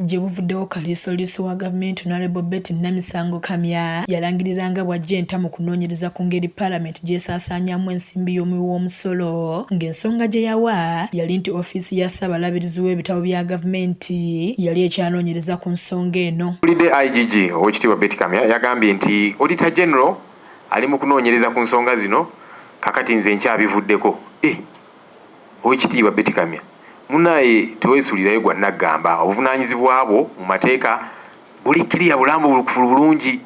Gye buvuddewo Kaliisoliiso wa gavumenti Honorable Betty Namisango Kamya yalangirira nga bw'aggya enta mu kunoonyereza ku ngeri Palamenti gy'esaasaanyaamu ensimbi y'omuwi w'omusolo, ng'ensonga gye yawa yali nti ofiisi ya Ssaabalabirizi w'ebitabo bya gavumenti yali ekyanoonyereza ku nsonga eno. Mpulidde IGG Oweekitiibwa Betty Kamya yagambye nti Auditor General ali mu kunoonyereza ku nsonga zino, kakati nze nkyabivuddeko. Eh! Oweekitiibwa Betty Kamya, munaaye teweesuulirayo gwa nnaggamba, obuvunaanyizibwa bwo mu mateeka buli kiriya bulambulukufu bulungi.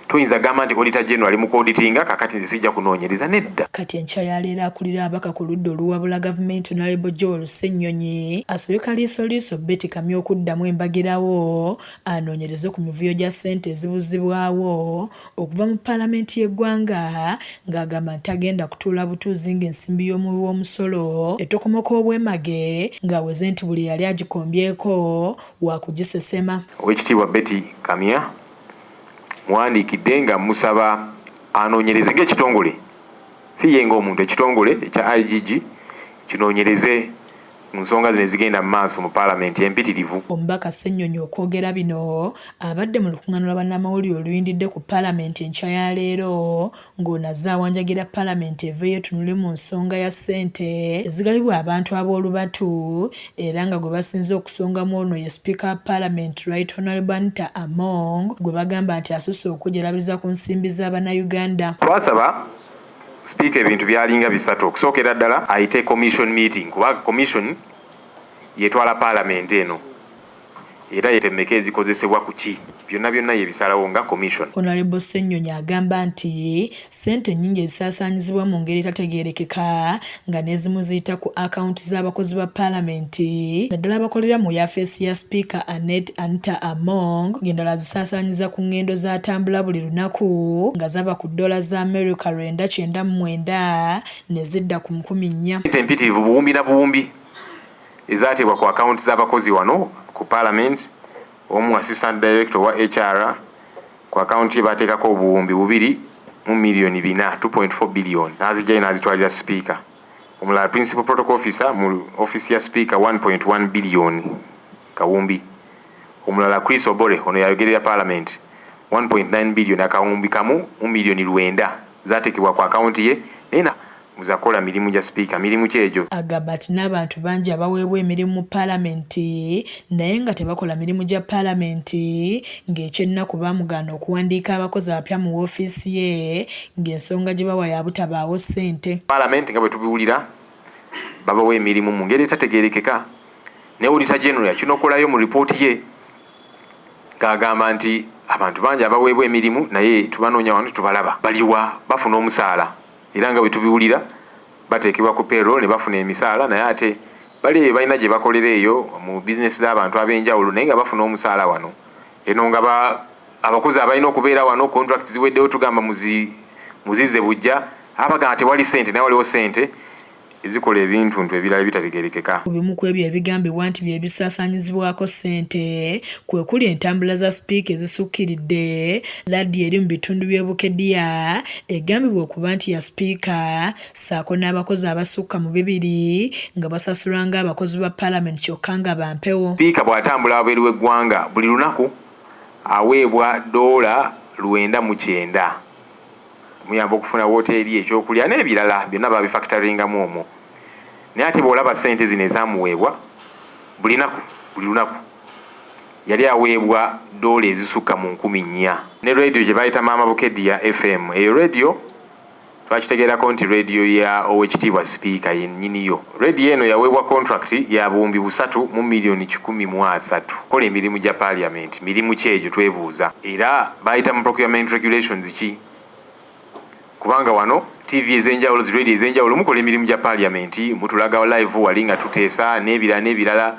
Toyinza gamba nti Auditor General ali mu kuauditinga, kakati nze sijja kunoonyereza, nedda. Kati enkya ya leero akulira ababaka ku ludda oluwabula gavumenti Honorable Joel Ssenyonyi asabye Kaliisoliiso Betty Kamya okuddamu embagirawo anoonyereze ku mivuyo gya ssente ezibuzibwawo okuva mu palamenti y'eggwanga ng'agamba nti tagenda kutuula butuuzi ng'ensimbi y'omuwi w'omusolo etokomoka obwemage ng'aweze nti buli eyali agikombyeko waakugisesema. Oweekitiibwa Betty Kamya muwandiikidde nga musaba anoonyereze ng'ekitongole, si ye ng'omuntu, ekitongole ekya IGG kinoonyereze mu nsonga zino ezigenda mu maaso mu paalamenti empitirivu. Omubaka Ssenyonyi okwogera bino abadde mu lukuŋŋaana lwa bannamawulire oluyindidde ku paalamenti enkya ya leero, ng'ono azze awanjagira paalamenti eveeyo etunule mu nsonga ya ssente ezigabibwa abantu ab'olubatu era nga gwe basinze okusongamu ono ye sipiika wa paalamenti Right Honorable Anita Among gwe bagamba nti asusse okwejalabiza ku nsimbi za Bannayuganda. Twasaba sipiika ebintu byalinga bisatu. Okusookera ddala ayite commission meeting, kubanga commission yetwala paalamenti eno era yetemmeka ezikozesebwa ku ki, byonna byonna yebisalawo nga commission. Honorable Ssenyonyi agamba nti ssente nnyingi ezisaasaanyizibwa mu ngeri etategeerekeka nga n'ezimu ziyita ku akawunti z'abakozi ba paalamenti naddala abakolera mu yafeesi ya sipiika Annet Anita Among, ng'endala azisaasaanyiza ku ng'endo z'atambula buli lunaku nga zava ku ddoola za America 999 ne zidda ku 4,000. Ssente empitirivu buwumbi na buwumbi ezateebwa ku akawunti z'abakozi wano ku paalamenti. Omu assistant director wa HR, ku akawunti ye bateekako obuwumbi 2 miliyoni 400, 2.4 billion, n'azijjayo n'azitwalira sipiika. Omulala principal protocol officer mu office ya sipiika, 1.1 billion kawumbi. Omulala Chris Obore, ono yayogerera paalamenti, 1.9 billion, akawumbi 1 mu miliyoni 900 zateekebwa ku akawunti ye, naye muzakola mirimu gya sipiika. Mirimu ki egyo? Agamba nti n'abantu bangi abaweebwa emirimu mu paalamenti naye nga tebakola mirimu gya paalamenti, ng'ekyennaku baamugaana okuwandiika abakozi abapya mu woofiisi ye ng'ensonga gye bawa ya butabaawo ssente. Paalamenti nga bwe tubiwulira, babawa emirimu mu ngeri etategeerekeka, naye Auditor General yakinokolayo mu ripooti ye ng'agamba nti abantu bangi abaweebwa emirimu naye tubanoonya wano tubalaba baliwa, bafuna omusaala, era nga bwe tubiwulira bateekebwa ku payroll ne bafuna emisaala, naye ate bali eyo balina gye bakolera eyo mu bizinesi z'abantu ab'enjawulo, naye nga bafuna omusaala wano eno nga abakozi abalina okubeera wano contract ziweddewo, tugamba muzizze bujja, abagamba tewali ssente, naye waliwo ssente ezikola ebintu ntu ebirala ebitategeerekeka. Ku bimu ku ebyo ebigambibwa nti bye bisaasaanyizibwako ssente kwe kuli entambula za sipiika ezisukkiridde, laadiyo eri mu bitundu by'e Bukedea egambibwa okuba nti ya sipiika, ssaako n'abakozi abasukka mu 200 nga basasulwa ng'abakozi ba paalamenti kyokka nga ba mpewo. Sipiika bw'atambula wabweru w'eggwanga buli lunaku aweebwa doola 99 muyamba okufuna woteeri, ekyokulya n'ebirala byonna babifactoringamu omwo, naye ate bw'olaba ssente zino ezamuweebwa bulinaku buli lunaku yali aweebwa doola ezisukka mu 4,000. Ne radio gye bayita Maama Bukedia FM, eyo radio twakitegeerako nti radio ya Owekitiibwa Sipiika yennyiniyo. Radio eno yaweebwa contract ya 3,130,000,000 kola emirimu gya parliament. Mirimu ki egyo twebuuza, era bayita mu procurement regulations ki? Kubanga wano TV ez'enjawulo, zi radio ez'enjawulo, mukola emirimu gya parliament, mutulaga live wali nga tuteesa n'ebirala n'ebirala,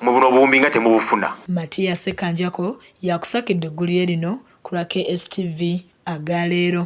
mu buno obuwumbi nga temubufuna. Matiya Sekanjako yakusakidde eggulire lino ku lwa KSTV agaleero.